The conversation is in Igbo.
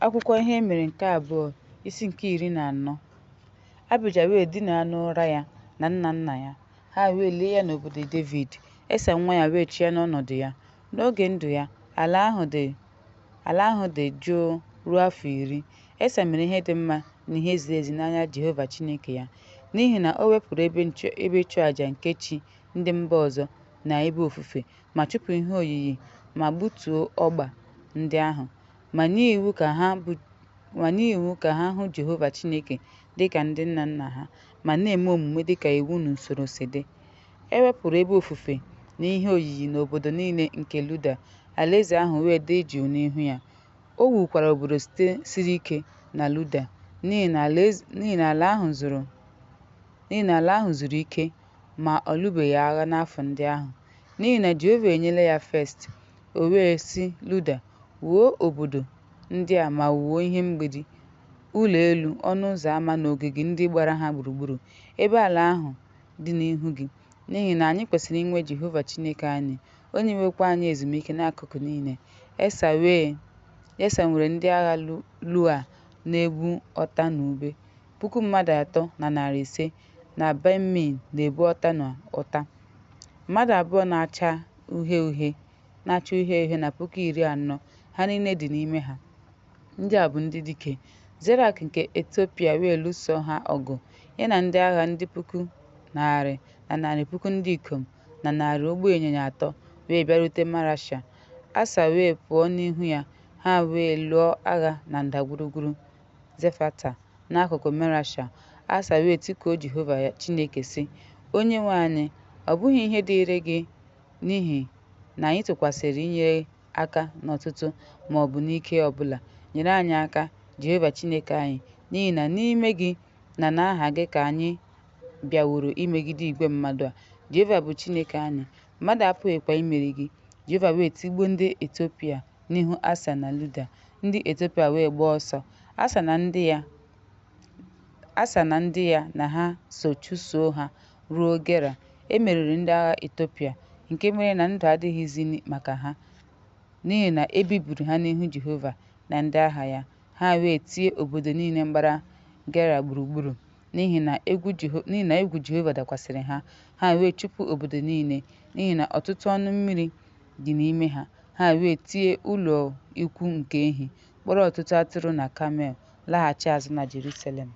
Akwụkwọ Ihe E Mere nke Abụọ, isi nke 14. Abija wee dinaa n'ụra ya na nna nna ya, ha wee lie ya n'Obodo Devid, Esa nwa ya wee chịa n'ọnọdụ ya. N'oge ndụ ya, ala ahụ dị ala ahụ dị jụụ ruo afọ iri. Esa mere ihe dị mma na ihe ziri ezi n'anya Jehova Chineke ya, n'ihi na o wepụrụ ebe ịchụaja nke chi ndị mba ọzọ na ebe ofufe ma chụpụ ihe oyiyi ma gbutuo ọgba ndị ahụ, ma nye iwu ka ha hụ Jehova Chineke dị ka ndị nna nna ha ma na-eme omume dịka iwu na usoro si dị. E wepụrụ ebe ofufe na ihe oyiyi n'obodo niile nke Juda, alaeze ahụ wee dị jụụ n'ihu ya. O wukwara obodo siri ike na Juda, n'ihi na ala ahụ zuru ike ma ọ lụbeghị agha n'afọ ndị ahụ, n'ihi na Jehova enyela ya First. O wee sị Juda, Wuo obodo ndị a ma wuo ihe mgbidi, ụlọ elu, ọnụ ụzọ ámá na ogige ndị gbara ha gburugburu, ebe ala ahụ dị n'ihu gị, n'ihi na anyị kwesịrị inwe Jehova Chineke anyị, o nyewokwa anyị ezumike n'akụkụ niile. Esa nwere ndị agha Lua na-ebu ọta na ube, puku mmadụ atọ na narị ise na Benjamin na-ebu ọta na ụta, mmadụ abụọ na-acha uhie uhie na puku iri anọ, ha niile dị n'ime ha. Ndị a bụ ndị dike. Zerak nke Etiopia wee lụso ha ọgụ, ya na ndị agha dị puku narị na narị puku ndị ikom na narị ụgbọ ịnyịnya atọ, wee bịarute Marasha. Asa wee pụọ n'ihu ya, ha wee lụọ agha na ndagwurugwu Zefata n'akụkụ Marasha. Asa wee tikuo Jehova Chineke, sị, Onyenwe anyị, ọ bụghị ihe dịịrị gị n'ihi na anyị tụkwasịrị inyere aka n'ọtụtụ ma ọ bụ n'ike ọ bụla. Nyere anyị aka, Jehova Chineke anyị, n'ihi na n'ime gị na n'aha gị ka anyị bịaworo imegide igwe mmadụ a. Jehova bụ Chineke anyị, mmadụ apụghịkwa imeri gị. Jehova wee tigbuo ndị Etiopia n'ihu Asa na Juda, ndị Etiopia wee gbaa ọsọ. Asa na ndị ya na ha so chụsoo ha ruo Gera. E meriri ndị agha Etiopia, nke mere na ndụ adịghịzi maka ha, n'ihi na e bibiri ha n'ihu Jehova na ndị agha ya. Ha wee tie obodo niile gbara Gera gburugburu, n'ihi na egwu Jehova dakwasịrị ha. Ha wee chụpụ obodo niile, n'ihi na ọtụtụ ọnụ mmiri dị n'ime ha. Ha wee tie ụlọ ikwu nke ehi, kpọrọ ọtụtụ atụrụ na kamel, laghachi azụ na Jerusalem.